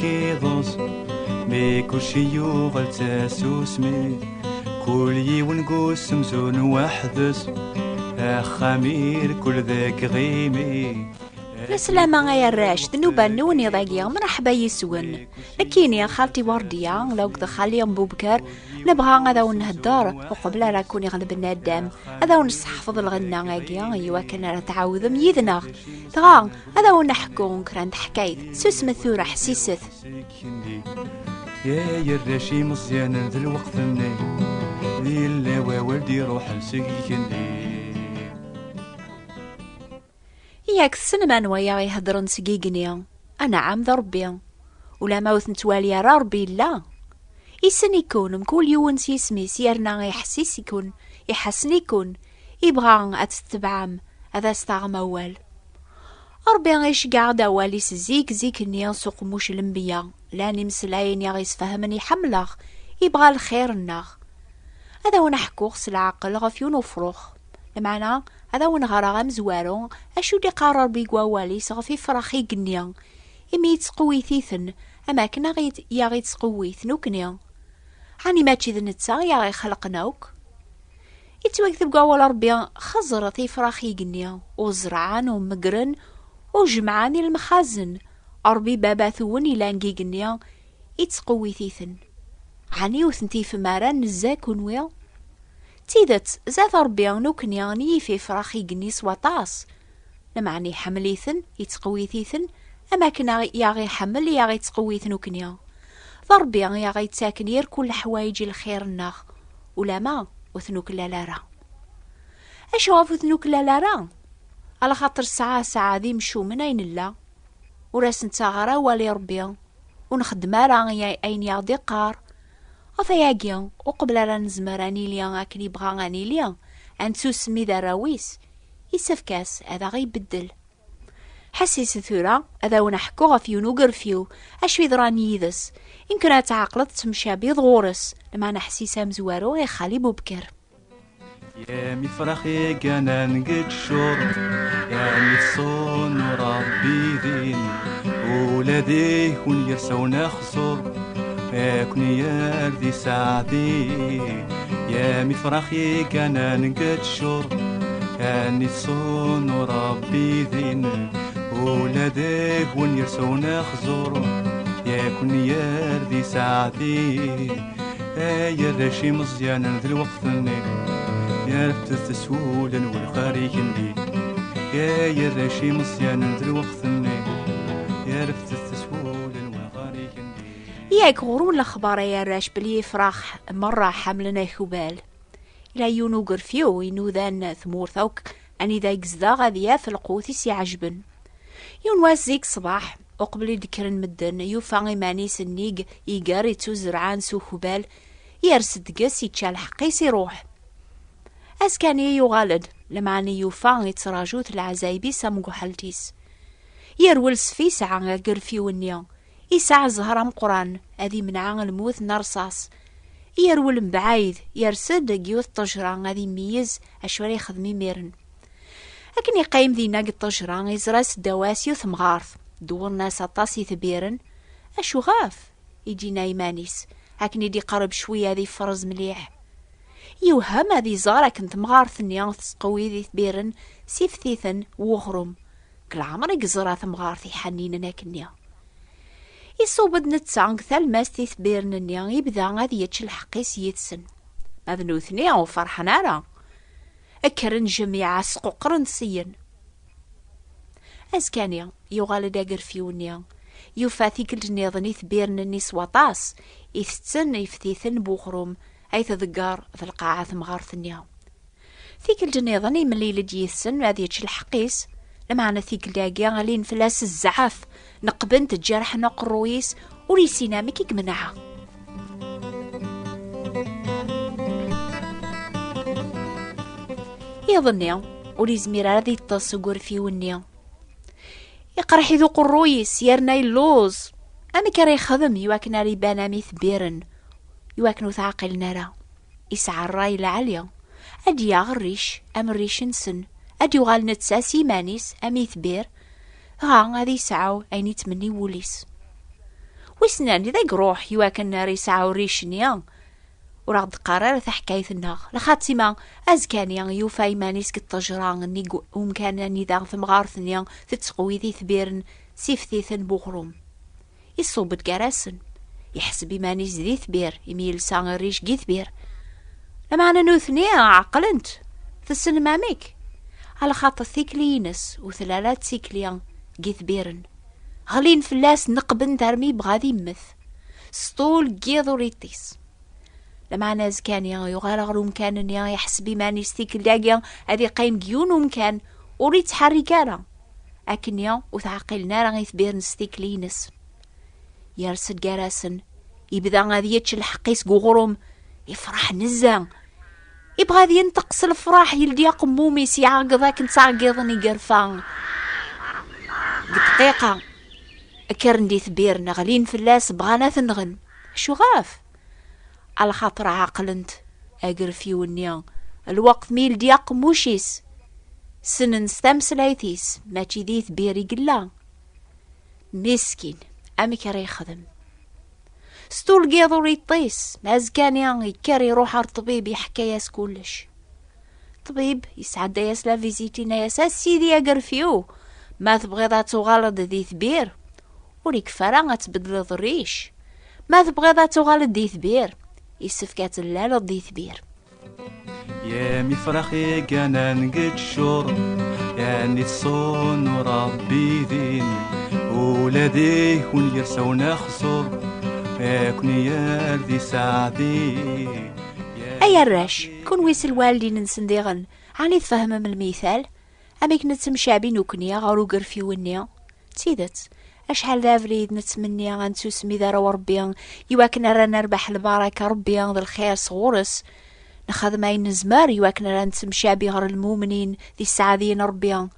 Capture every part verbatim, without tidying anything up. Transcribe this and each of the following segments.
Iḍes, mi kulci yuɣal d tasusmi, kul yiwen deg usemzun weḥd-s, axxam irkul deg iɣimi. Leslama ay arrac, d nnuba-nwen iḍ-agi, mreḥba yis-wen. Nekkini, xalti Werdiya, akked xali Bubker, nebɣa ad awen-nhedder, uqbel ara ken-iɣleb naddam, ad awen-nesseḥfeḍ lɣenna-agi, iwakken ara tɛawdem yid-neɣ. Dɣa, ad awen-neḥku kra n teḥkayt, susmet tura, ḥsiset. Seg igenni, ya arrac imeẓyanen d lweqt-nni, yella wawal d-iruḥen seg igenni. Yak tessnem anwa i aɣ-iheddren seg igenni? Anɛam, d Ṛebbi. Ulamma ur t-nettwali ara, Ṛebbi yella. Issen-iken, mkul yiwen s yisem-is, yerna iḥessis-iken, iḥessen-iken, ibɣa ad t-tetebɛem, ad as-taɣem awal. Ṛebbi iceggeɛ-d awal-is zik, zik-nni s uqemmuc n lenbiya, llan imeslayen i aɣ-isfehmen iḥemmel-aɣ, ibɣa lxir-nneɣ. Ad awen-ḥkuɣ s leɛqel ɣef yiwen ufrux. Lameɛna, ad awen-ɣreɣ amezwaru, acu d-iqqar Ṛebbi deg wawal-is ɣef ifrax igenni, imi yettqewwit-iten, am akken aɣ-, i aɣ-ittqewwit nekni. Ɛni mačči d netta i aɣ-ixelqen akk? Yettwakteb deg wawal Ṛebbi, xeẓret ifrax igenni, ur zerɛen, ur meggren, ur jemɛen i lemxazen. Ṛebbi baba-twen ilan deg igenni, ittqewwit-iten. Ɛni ur ten-tifem ara nezzeh kunwi? D tidet, zdat Ṛebbi nekni nyif ifrax igenni s waṭas. Lameɛna iḥemmel-iten, ittqewwit-iten, am akken aɣ-, i aɣ-iḥemmel i aɣ-ittqewwit nekni. D Ṛebbi i aɣ-yettaken irkul leḥwayeǧ i lxir-nneɣ, ulamma ur t-nuklal ara. Acuɣef ur t-nuklal ara? Alaxaṭer ssaɛa ssaɛa d imcumen ay nella. Ur asen-ttaɣ ara awal i Ṛebbi. Ur nxeddem ara i-, ayen i aɣ-d-iqqar. Ɣef ayagi, uqbel ara nezmer ad nili akken ibɣa ad nili, ad nettusem i d arraw-is, yessefk-as ad aɣ-ibeddel. Ḥessis tura, ad awen-ḥkuɣ ɣef yiwen ugerfiw, acu yeḍran yid-s. Imken ad tɛeqleḍ temcabiḍ ɣur-s, lameɛna ḥessis amezwaru i Xali Bubker. Yam ifrax iganan deg ccur, yam iṣun u Ṛebbi din, ula d ikun yersa unexẓur, akun yar di saɛdi. Yam ifrax iganan deg ccur, yam iṣun u Ṛebbi din, ula d ikun yersa unexẓur, yakun yar di saɛdi. Ay arrac imeẓyanen d lweqt-nni, yarfet teswulen welxar igenni. Ay arrac imeẓyanen d lweqt-nni, yarfet teswulen welxar igenni. Yak ɣur-wen lexbar ay arrac belli ifrax merra ḥemmlen akubal. Ila yiwen ugerfiw inudan tmurt akk anida i yezdeɣ ad yaf lqut i s-iɛejben. Yiwen wass zik ṣṣbeḥ, uqbel i d-kkren medden, yufa iman-is nnig iger ittuzerɛan s ukbal, yers deg-s, ičča lḥeqq-is, iruḥ. Azekka-nni yuɣal-d, lameɛna yufa ittraǧu-t leɛzayeb-is am uguḥelt-is. Yerwel s fi yesɛa agerfiw-nni, yesɛa zzher ameqqran, ad imneɛ lmut n rrṣaṣ. Yerwel mebɛid, yers-d deg yiwet n ṭṭejra ad imeyyez acu ara yexdem imiren. Akken iqqim dinna deg ṭṭejra, iẓra seddaw-as yiwet temɣart, dewwren-as aṭas itbiren. Acu ɣef? I d-yenna iman-is, akken i d-iqerreb cwiya ad ifrez mliḥ. Yewhem ad iẓer akken temɣart-nni tettqewwid itbiren s iftiten n uɣrum. Deg leɛmer i yeẓra temɣart iḥenninen akkenni. Iṣubb-d netta deg talmast itbiren-nni, ibda ad yečč lḥeqq-is yid-sen. Ma d nutni ur ferḥen ara. Kkren jmiɛa squqren syen. Azekka-nni, yuɣal-d agerfiw-nni. Yufa tikkelt nniḍen itbiren-nni s waṭas, itetten iftiten n uɣrum ay tḍegger d lqaɛa temɣart-nni. Tikkelt nniḍen imlil-d yid-sen ad yečč lḥeqq-is, lameɛna tikkelt-agi alin fell-as zzɛaf, neqben-t ǧerḥen aqerruy-is, ur yessin amek i yemneɛ. Iḍ-nni, ur yezmir ara ad yeṭṭes ugerfiw-nni. Iqerḥ-it uqerruy-is yerna yelluẓ. Amek ara yexdem iwakken ara iban am itbiren, iwakken ur t-ɛqilen ara? Isɛa ṛṛay lɛali. Ad d-yaɣ rric am rric-nsen, ad d-yuɣal netta s yiman-is am itbir, dɣa ad yesɛu ayen yettmenni wul-is. Wissen anida i iruḥ iwakken ara yesɛu rric-nni? Ur aɣ-d-qqar ara taḥkayt-nneɣ. Lxatima, azekka-nni yufa iman-is deg ṭṭejra nnig umkan anida temɣart-nni tetteqwi d itbiren s iftiten n uɣrum. Iṣubb-d gar-asen. Iḥseb iman-is d itbir, imi yelsa rric deg itbir. Lameɛna nutni ɛeqlen-t. Tessnem amek? Alaxaṭer tikli-ines ur telli ara d tikli n yitbiren. Ɣlin fell-as, neqben-t armi yebɣa ad immet. S ṭul n yiḍ ur iṭis. Lameɛna azekka-nni yuɣal ɣer umkan-nni, iḥseb iman-is tikli-agi ad iqqim deg yiwen umkan ur ittḥerrik ara. Akkenni ur t-ɛqilen ara itbiren s tikli-ines. Yers-d gar-asen, ibda ad yečč lḥeqq-is deg uɣrum, ifreḥ nezzeh. Ibɣa ad yenṭeq s lefraḥ, yeldi aqemmum-is, iɛeggeḍ akken ttɛeggiḍen igerfa. Deg dqiqa, kkren-d itbiren, ɣlin fell-as, bɣan ad t-nɣen. Acuɣef? Alaxaṭer ɛeqlen-t agerfiw-nni, lweqt mi yeldi aqemmuc-is. Ssnen s tameslayt-is, mačči d itbir i yella. Miskin, amek ara yexdem? S ṭul n yiḍ ur iṭis, azekka-nni yekker iruḥ ɣer ṭṭbib, iḥka-yas kullec. Ṭṭbib yesɛedda-yas la visite, yenna-yas: "A sidi agerfiw, ma tebɣiḍ ad tuɣaleḍ d itbir, ur ikfa ara ad tbeddleḍ rric. Ma tebɣiḍ ad tuɣaleḍ d itbir, yessefk ad tellaleḍ d itbir." Yam ifrax iganan deg ccur, yani teṣṣun Ṛebbi din, ula d ikun yersawen axṣur, akni ar di saɛdi. Ay arrac, kunwi s lwaldin-nsen diɣen, ɛni tfehmem lmital? Amek nettemcabi nekkni ɣer ugerfiw-nni? D tidet, acḥal d abrid nettmenni ad nettusem i d arraw Ṛebbi, iwakken ara nerbeḥ lbaraka Ṛebbi d lxir sɣur-s. Nexdem ayen nezmer iwakken ara nettemcabi ɣer lmumnin d iseɛdiyen Ṛebbi.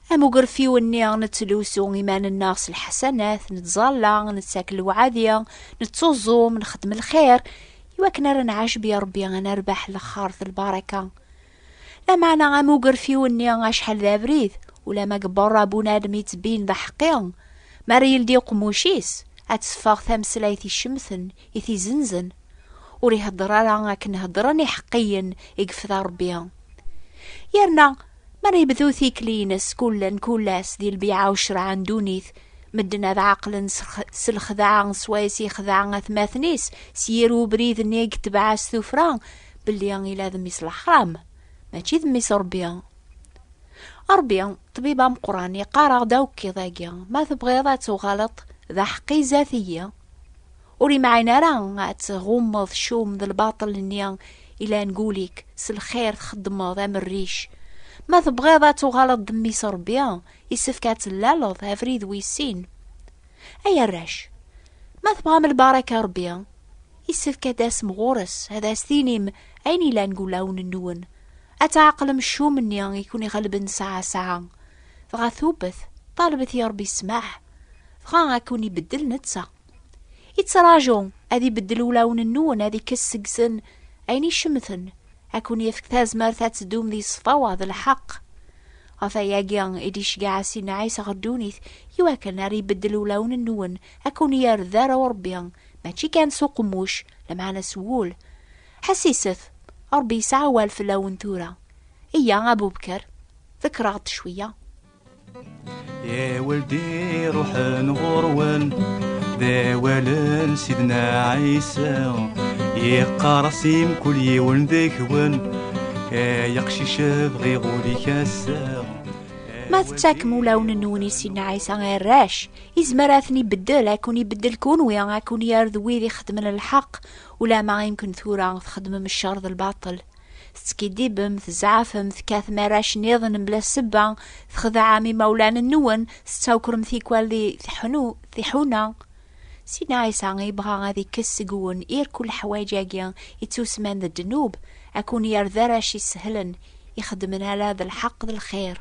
Am ugerfiw-nni, nettlusu iman-nneɣ s lḥasanat, nettẓalla, nettak lewɛadi, nettuẓum, nexdem lxir, iwakken ara nɛajeb i Ṛebbi, ad nerbeḥ lexxart d lbaraka. Lameɛna am ugerfiw-nni, acḥal d abrid, ulamma deg berra bunadem yettbin d aḥeqqi, mi ara yeldi uqemmuc-is, ad teffeɣ tameslayt icemten, i t-izenzen. Ur ihedder ara akken heddren iḥeqqiyen i yefda Ṛebbi. Yerna, mi ara yebdu tikli-ines kullen, kul ass di lbiɛa u ccreɛ n ddunit, medden ad ɛeqlen s lx-, s lexdaɛa swayes yexdeɛ atmaten-is s yir ubrid-nni i yetbeɛ s tuffra, belli ila d mmi-s n leḥram, mačči d mmi-s n Ṛebbi. Ṛebbi, ṭṭbib ameqqran, yeqqar-aɣ-d akk iḍ-agi: "Ma tebɣiḍ ad tuɣaleḍ d aḥeqqi, zat-iyi." Ur imɛin ara ad tɣummeḍ ccum d lbaṭel-nni ilan deg wul-ik, s lxir txeddmeḍ am rric. Ma tebɣiḍ ad tuɣaleḍ d mmi-s n Ṛebbi, yessefk ad tellaleḍ abrid wis sin. Ay arrac, ma tebɣam lbaraka Ṛebbi, yessefk ad d-tasem ɣur-s, ad as-tinim ayen ilan deg wulawen-nwen. Ad tɛeqlem ccum-nni i kun-iɣelben saɛa saɛa. Dɣa tubbet, ṭalbet i Ṛebbi ssmaḥ. Dɣa ad kun-ibeddel netta. Ittraǧu ad ibeddel ulawen-nwen, ad ikkes seg-sen ayen icemten, ad kun-yefk tazmert ad teddum di ṣṣfawa d lḥeqq. Ɣef ayagi i d-iceggeɛ Sidna Ɛisa ɣer ddunit, iwakken ara ibeddel ulawen-nwen, ad kun-yerr d arraw Ṛebbi, mačči kan s uqemmuc, lameɛna s wul. Ḥessiset, Ṛebbi yesɛa awal fell-awen tura. Iyya a Bubker, ḍekker-aɣ-d cwiya. Awal d-iruḥen ɣur-wen, d awal n Sidna Ɛisa, yeqqar-as i mkul yiwen deg-wen: "Ay aqcic, bɣiɣ ul-ik ass-a." Ma tettakem ulawen-nwen i Sidna Ɛisa, ay arrac, izmer ad ten-ibeddel, ad ken-ibeddel kunwi, ad ken-yerr d wid ixeddmen lḥeqq, ulama imken tura txeddmem ccer d lbaṭel. Teskiddibem, tezɛafem, tekkatem arrac nniḍen mebla ssebba, txedɛem imawlan-nwen, tettawkrem tikwal di tiḥunu-, tiḥuna. Sidna Ɛisa yebɣa ad ikkes seg-wen irkul leḥwayeǧ-agi ittusman d ddnub, ad ken-yerr d arrac isehlen, ixeddmen ala d lḥeqq d lxir.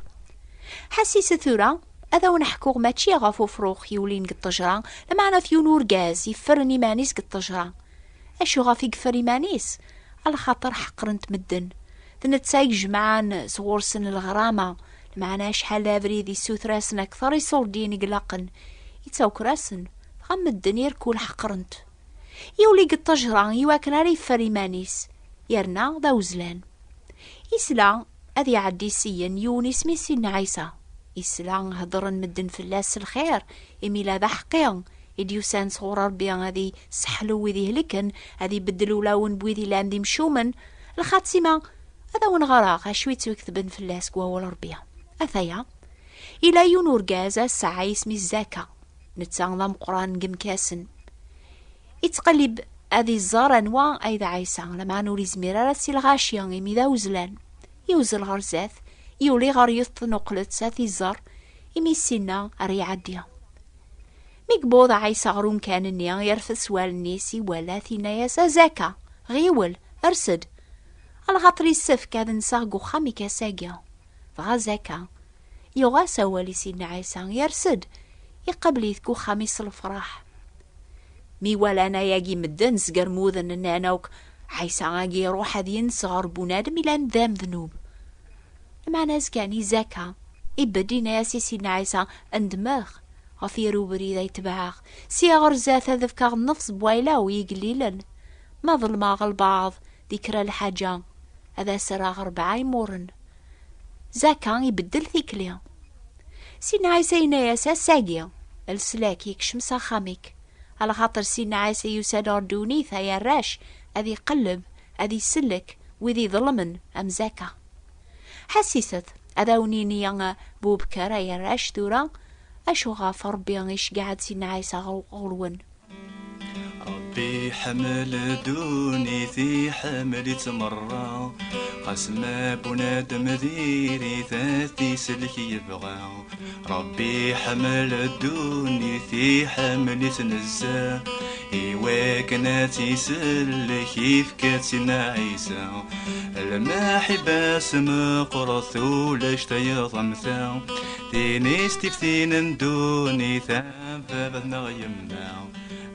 Ḥassiset tura, ad awen-ḥkuɣ mačči ɣef ufrux yulin deg ṭṭejra, lameɛna ɣef yiwen urgaz yeffren iman-is deg ṭṭejra. Acu ɣef i yeffer iman-is? Alaxaṭer ḥeqren-t medden. D netta i ijemɛen sɣur-sen lɣrama, lameɛna acḥal d abrid issuter-asen akteṛ iṣurdiyen i ilaqen, ittaker-asen, am medden irkul ḥeqren-t. Yuli deg ṭṭejra i wakken ara yeffer iman-is, yerna d awezlan. Isla ad iɛeddi syen yiwen isem-is Sidna Ɛisa. Isla heddren medden fell-as s lxir, imi la d aḥeqqi i d-yusan sɣur Ṛebbi ad iseḥlu wid ihelken, ad ibeddel ulawen n wid ilan d imcumen. Lxatima, ad awen-ɣreɣ acu i ttwaketben fell-as deg wawal Ṛebbi. Ataya, ila yiwen urgaz ass-a isem-is Zaka, netta d ameqqran deg yimekkasen. Ittqellib ad iẓer anwa ay d Ɛisa, lameɛna ur izmir ara si lɣaci imi d awezlan. Yewzel ɣer zdat, yuli ɣer yiwet tnuqlet ad t-iẓer, imi sinna ara iɛeddi. Mi yewweḍ Ɛisa ɣer umkan-nni, yerfed s wallen-is, iwala-t, yenna-yas: "A Zaka, ɣiwel, ers-d, alaxaṭer yessefk ad nseɣ deg uxxam-ik ass-agi." Dɣa Zaka yuɣ-as awal i Sidna Ɛisa, yers-d, iqabel-it deg uxxam-is s lefraḥ. Mi walan ayagi medden, zgermuden, nnan akk: "Ɛisa-agi iruḥ ad yens ɣer bunadem ilan d amednub." Lmeɛna azekka-nni Zaka ibedd, yenna-yas i Sidna Ɛisa: "Ndmeɣ ɣef yir ubrid ay tebɛeɣ. Sya ɣer zdat ad fkeɣ nnefs n wayla-w i igellilen. Ma ḍelmeɣ lbaɛḍ di kra lḥaǧa, ad as-rreɣ rebɛa imuren." Zaka ibeddel tikli. Sidna Ɛisa yenna-yas: "Ass-agi, leslak yekcem s axxam-ik." Alaxaṭer Sidna Ɛisa yusa-d ɣer ddunit, ay arrac, ad iqelleb, ad isellek wid iḍelmen am Zaka. Ḥassiset, ad awen-ini Bubker, ay arrac, tura acu ɣef Ṛebbi iceggeɛ-d Sidna Ɛisa ɣer-, ɣur-wen. Ṛebbi iḥemmel ddunit, iḥemmel-itt merra. Xas ma bunadem diri-t, ad t-isellek yebɣa. Ṛebbi iḥemmel ddunit, iḥemmel-itt nezzeh. Iwakken ad tt-isellek, ifka-tt Sidna Ɛisa. Lmaḥibba-s meqqret, ulac tayeḍ am ta. Tin i s-tiftin n ddunit, am baba neɣ yemma.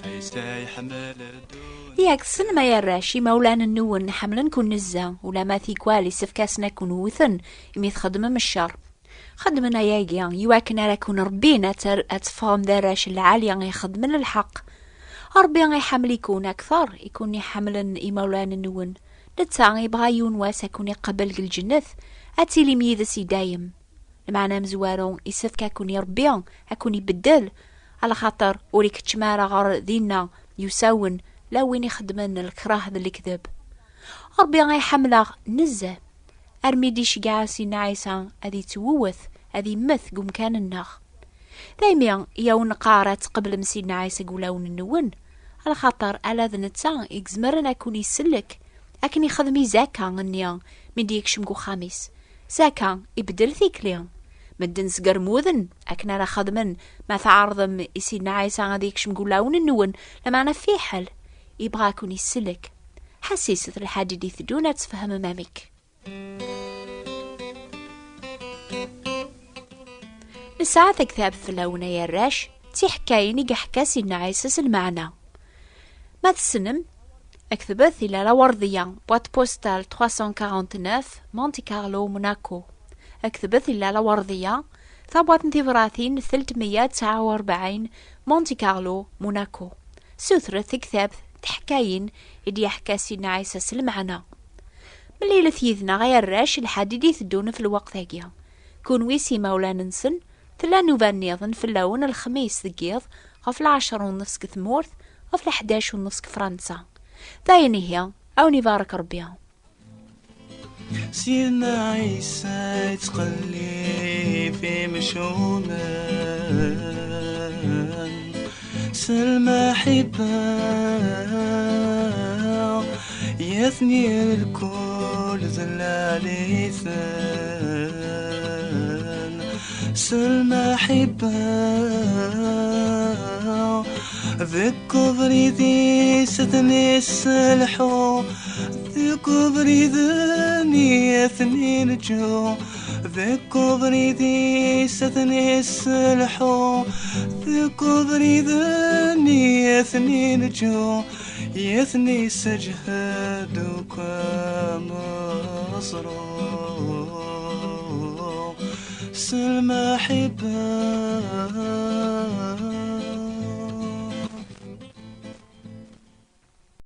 Ɛisa iḥemmel ddunit. Yak tessnem ay arrac, imawlan-nwen ḥemmlen-ken nezzeh, ulamma tikwal issefk-asen ad ken-wten imi txeddmem ccer. Xedmen ayagi iwakken ara ken-rebbin, ad ter-, ad teffɣem d arrac n lɛali ixeddmen lḥeqq. Ṛebbi iḥemmel-iken akteṛ i ken-iḥemmlen imawlan-nwen. Netta ibɣa yiwen wass ad ken-iqabel deg lǧennet, ad tilim yid-s i dayem. Lmeɛna amezwaru, issefk ad ken-iṛebbi, ad ken-ibeddel, alaxaṭer ur ikeččem ara ɣer dinna yusawen la win ixeddmen lekrah d lekdeb. Ṛebbi iḥemmel-aɣ nezzeh, armi d-iceggeɛ Sidna Ɛisa ad ittwewwet, ad immet deg umkan-nneɣ. Daymi i awen-neqqar ad tqeblem Sidna Ɛisa deg wulawen-nwen, alaxaṭer ala d netta i izemren ad ken-isellek, akken ixdem i Zaka-nni mi d-yekcem deg uxxam-is. Zaka ibeddel tikli. Medden sgermuden akken ara xedmen ma tɛerḍem i Sidna Ɛisa ad yekcem deg wulawen-nwen, lameɛna fiḥel, ibɣa ad ken-isellek. Ḥassiset lḥad i d-iteddun ad tfehmem amek. Nesɛa taktabt fell-awen ay arrac, d tiḥkayin i iḥekka Sidna Ɛisa s lmeɛna. Ma tessnem, aktbet i Lalla Werdiya, boîte postale trois cent quarante-neuf, Monte Carlo, Monaco. Aktbet i Lalla Werdiya, tabwaṭ n tebratin telt meyya tesɛa u rebɛin, Monte Carlo, Monaco. Sutret taktabt teḥkayin i d-yeḥka Sidna Ɛisa s lmeɛna. Mlilet yid-neɣ ay arrac lḥad i d-iteddun f lweqt-agi. Kunwi s imawlan-nsen, tella nnuba nniḍen fell-awen lexmis deg yiḍ ɣef lɛecṛa u nnefs deg tmurt, ɣef leḥdac u nnefs deg Fransa. D ayen ihi, a wen-ibarek Ṛebbi. Sidna Ɛisa yettqellib imcumen s lmaḥibba, yatni lkul d lɛali-ten s lmaḥibba. Deg ubrid-is ad ten-isselḥu, deg ubrid-nni ad ten-inǧu, deg ubrid-is ad ten-isselḥu, deg ubrid-nni ad ten-inǧu, ad ten-isseǧhed akk ameẓru s lmaḥibba.